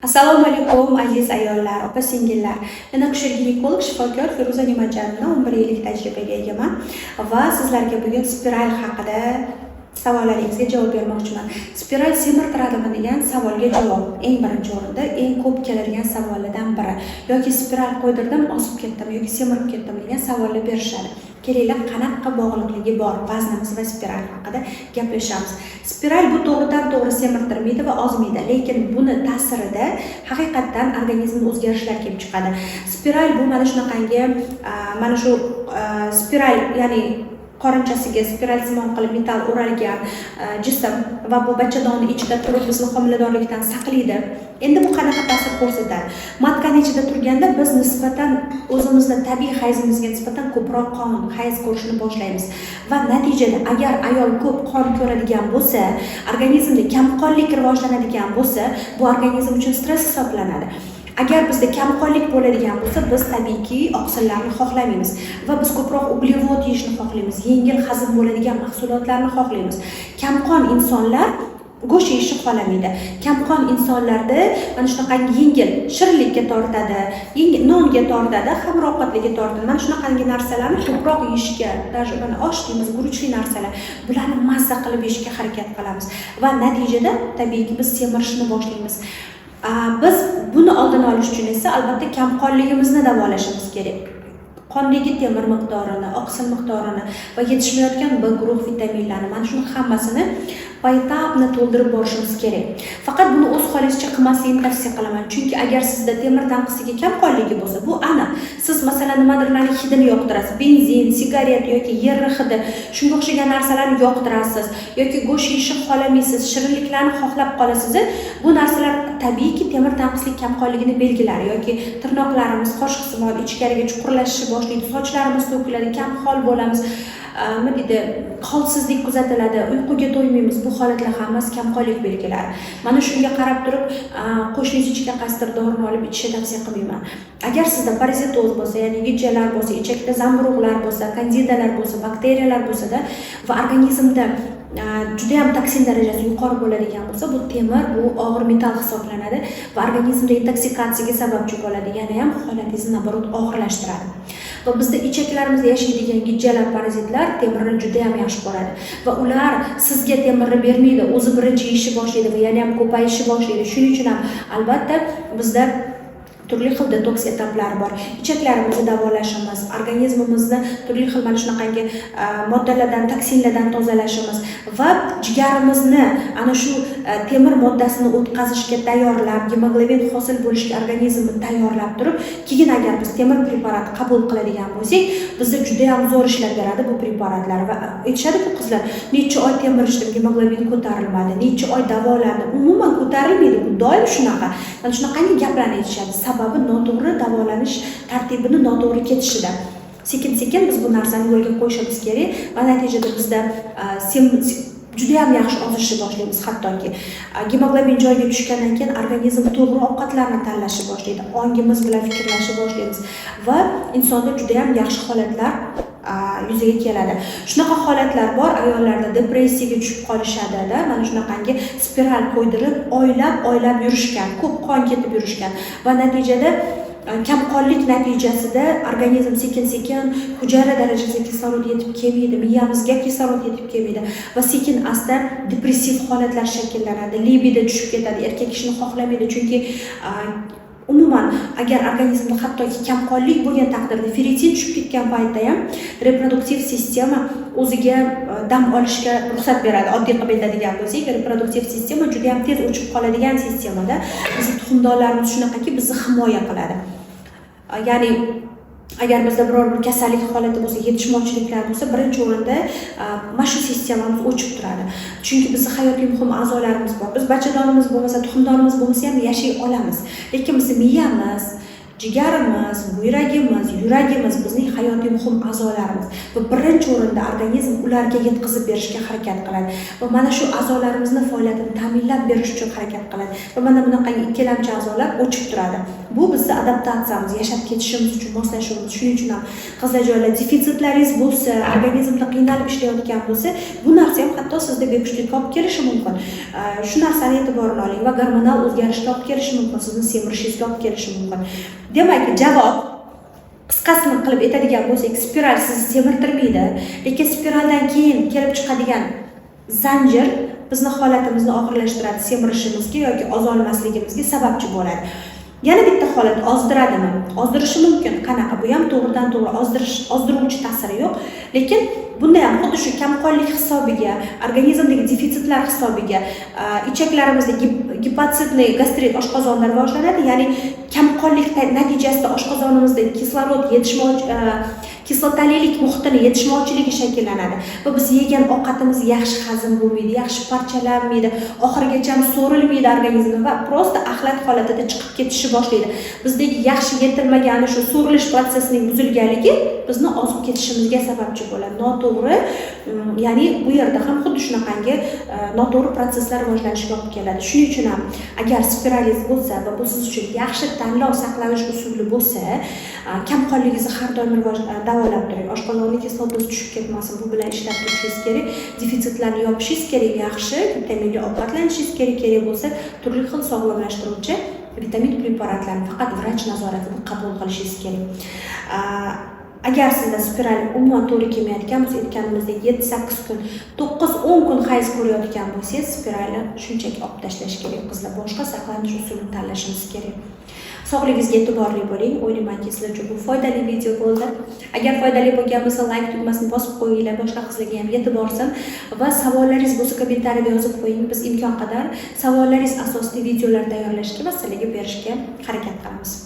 Assalomu alaykum, aziz ayollar, opa singillar. Men akusher ginekolog shifokor Feruza Ne'matjonova, 11 yillik tajribaga egaman va sizlarga bugun spiral haqida savollaringizga javob bermoqchiman. Spiral semirtiradimi degan savolga javob eng birinchi o'rinda, eng ko'p keladigan savollardan biri. Yoki spiral qo'ydirdim, ozib ketdim yoki semirib ketdim degan savollar berishadi. Kelinglar, qanaqa bog'liqligi bor vaznimiz va spiral haqida gaplashamiz. Spiral bu to'g'ridan to'g'ri semirtirmaydi va ozmaydi, lekin buni ta'sirida haqiqatdan organizmda o'zgarishlar kelib chiqadi. Spiral bu mana shunaqangi, mana shu spiral, ya'ni qorinchasiga spiralsimon qilib metall o'ralgan jism va bu bachadonni ichida turib, bizni homiladorlikdan saqlaydi. Endi bu qanaqa ta'sir ko'rsatadi? Матка ni ichida turganda biz nisbatan o'zimizni tabiiy hayzimizga nisbatan ko'proq qon, hayz ko'rishni boshlaymiz va natijada agar ayol ko'p qon ko'radigan bo'lsa, organizmda kamqonlik rivojlanadigan bo'lsa, bu organizm uchun stress hisoblanadi. Agar bizda kamqonlik bo'ladigan bo'lsa, biz tabiiyki oqsillarni xohlamaymiz va biz ko'proq uglevod yeyishni xohlaymiz, yengil hazm bo'ladigan mahsulotlarni xohlaymiz. Kamqon insonlar go'sht yeyishni xohlamaydi. Kamqon insonlarda mana shunaqangi yengil shirinlikka tortadi, yengil nonga tortadi, xamir ovqatlarga tortadi. Mana shunaqangi narsalarni ko'proq yeyishga, даже mana osh deymiz, guruchli narsalar, bularni mazza qilib yeyishga harakat qilamiz va natijada tabiiyki biz semirishni boshlaymiz. Biz buni oldini olish uchun esa albatta kamqonligimizni davolashimiz kerak. Qondagi temir miqdorini, oqsil miqdorini va yetishmayotgan B guruh vitaminlarini, mana shuni hammasini поэтапно to'ldirib borishimiz kerak. Faqat buni o'z holingizcha qilmaslikni tavsiya qilaman, chunki agar sizda temir tanqisligi, kamqonligi bo'lsa, bu aniq. Siz, masalan, nimadirlarni hidini yoqtirasiz, benzin, sigaret yoki yerni hidi, shunga o'xshagan narsalarni yoqtirasiz yoki go'sht yeyishni xohlamaysiz, shirinliklarni xohlab qolasiz. Bu narsalar tabiiyki temir tanqislik, kamqonligini belgilari. Yoki tirnoqlarimiz, qosh qismi ichkariga chuqurlashishni boshlaydi, sochlarimiz to'kiladi, kamhol bo'lamiz, nima deydi, holsizlik kuzatiladi, uyquga to'ymaymiz. Bu holatlar hammasi kamqonlik belgilari. Mana shunga qarab turib, qo'shningiz ichiga qaysidir dorini olib ichishni tavsiya qilmayman. Agar sizda parazitoz bo'lsa, ya'ni gijjalar bo'lsa, ichakda zamburug'lar bo'lsa, kandidalar bo'lsa, bakteriyalar bo'lsada va organizmda judayam toksin darajasi yuqori bo'ladigan bo'lsa, bu temir, bu og'ir metall hisoblanadi va organizmda intoksikatsiyaga sababchi bo'ladi, yana ham holatingizni, наоборот, og'irlashtiradi. Va bizda ichaklarimizda yashaydigan gijjalar, parazitlar temirni judayam yaxshi ko'radi va ular sizga temirni bermaydi, o'zi birinchi yeyishni boshlaydi va yana ham ko'payishni boshlaydi. Shuning uchun ham albatta bizda turli xil detoks etaplari bor: ichaklarimizni davolashimiz, organizmimizni turli xil mana shunaqangi moddalardan, toksinlardan tozalashimiz va jigarimizni ana shu temir moddasini o'tkazishga tayyorlab, gemoglobin hosil bo'lishga organizmni tayyorlab turib, keyin agar biz temir preparati qabul qiladigan bo'lsak, bizda judayam zo'r ishlab beradi bu preparatlar. Va aytishadiku qizlar: "Necha oy temir ichdim, gemoglobin ko'tarilmadi, necha oy davolandim, umuman ko'tarilmaydi, bu doim shunaqa". Mana shunaqangi gaplarni aytishadi. Sababi noto'g'ri davolanish tartibini noto'g'ri ketishida. Sekin sekin biz bu narsani yo'lga qo'yishimiz kerak va natijada bizda judayam yaxshi ozishni boshlaymiz. Hattoki gemoglobin joyiga tushgandan keyin organizm to'g'ri ovqatlarni tanlashni boshlaydi, ongimiz bilan fikrlashni boshlaymiz va insonda judayam yaxshi holatlar yuzaga keladi. Shunaqa holatlar bor, ayollarda depressiyaga tushib qolishadida, mana shunaqangi spiral qo'ydirib, oylab oylab yurishgan, ko'p qon ketib yurishgan va natijada kamqonlik natijasida organizm sekin sekin hujayra darajasiga kislorod yetib kelmaydi, miyamizga kislorod yetib kelmaydi va sekin asta depressiv holatlar shakllanadi, libido tushib ketadi, erkak kishini xohlamaydi. Chunki umuman agar organizmda hattoki kamqonlik bo'lgan taqdirda, ferritin tushib ketgan paytda ham reproduktiv sistema o'ziga dam olishga ruxsat beradi. Oddiy qilib aytadigan bo'lsak, reproduktiv sistema juda yam tez o'chib qoladigan sistemada. Bizni tuxumdonlarimiz shunaqaki, bizni himoya qiladi. Ya'ni agar bizda biror bir kasallik holati bo'lsa, yetishmovchiliklar bo'lsa, birinchi o'rinda mana shu sistemamiz o'chib turadi, chunki bizni hayotiy muhim a'zolarimiz bor. Biz bachadonimiz bo'lmasa, tuxumdonimiz bo'lmasa ham yashay olamiz, lekin bizni miyamiz Jigarimiz, buyragimiz, yuragimiz bizning hayotiy muhim a'zolarimiz va birinchi o'rinda organizm ularga yetkazib berishga harakat qiladi va mana shu a'zolarimizni faoliyatini ta'minlab berish uchun harakat qiladi va mana bunaqangi ikkilamchi a'zolar o'chib turadi. Bu bizni adaptatsiyamiz, yashab ketishimiz uchun moslashuvimiz. Shuning uchun ham, qizlarjonlar, defitsitlaringiz bo'lsa, organizmda qiynalib ishlayotgan bo'lsa, bu narsa ham hatto sizda bepushtlikka olib kelishi mumkin. Shu narsani e'tiborini oling va gormonal o'zgarishga olib kelishi mumkin, sizni semirishingizga olib kelishi mumkin. Demak, javob qisqasini qilib aytadigan bo'lsak, spiral sizni semirtirmaydi, lekin spiraldan keyin kelib chiqadigan zanjir bizni holatimizni og'irlashtiradi, semirishimizga yoki ozolmasligimizga sababchi bo'ladi. Yana bitta holat, ozdiradimi? Ozdirishi mumkin. Qanaqa? Bu ham to'g'ridan to'g'ri ozdirish, ozdiruvchi ta'siri yo'q, lekin bunda ham xuddi shu kamqonlik hisobiga, organizmdagi defitsitlar hisobiga ichaklarimizda гипоацидный gastrit, oshqozonda rivojlanadi. Ya'ni kamqonlik natijasida oshqozonimizda kislorod yetishmovchi, kislotalilik muhitini yetishmovchiligi shakllanadi va biz yegan ovqatimiz yaxshi hazm bo'lmaydi, yaxshi parchalanmaydi, oxirigacha so'rilmaydi organizmda va просто axlat holatida chiqib ketishni boshlaydi. Bizdagi yaxshi yetilmagan shu so'rilish protsessining buzilganligi bizni ozib ketishimizga sababchi bo'ladi. Noto'g'ri, ya'ni bu yerda ham xuddi shunaqangi noto'g'ri protsesslar rivojlanishiga olib keladi. Shuning uchun ham agar spiralingiz bo'lsa va bu siz uchun yaxshi tanlov, saqlanish usuli bo'lsa, kamqonligingizni har doim davolab turing. Oshqozonni kislotasi tushib ketmasin, bu bilan ishlab turishingiz kerak, defitsitlarni yopishingiz kerak, yaxshi vitaminli ovqatlanishingiz kerak, kerak bo'lsa turli xil sog'lomlashtiruvchi vitamin preparatlarni faqat vrach nazoratida qabul qilishingiz kerak. Agar sizda spiral umuman to'g'ri kelmayotgan bo'lsa, aytganimizdek 7-8 kun, 9-10 kun hayz ko'rayotgan bo'lsangiz, spiralni shunchaki olib tashlash kerak, qizlar. Boshqa saqlanish usulini tanlashimiz kerak. Sog'lig'ingizga e'tiborli bo'ling. O'ylaymanki, sizlar uchun bu foydali video bo'ldi. Agar foydali bo'lgan bo'lsa, layk tugmasini bosib qo'yinglar, boshqa qizlarga ham yetib borsin va savollaringiz bo'lsa, kommentariyada yozib qo'ying. Biz imkon qadar savollaringiz asosida videolar tayyorlashga va sizlarga berishga harakat qilamiz.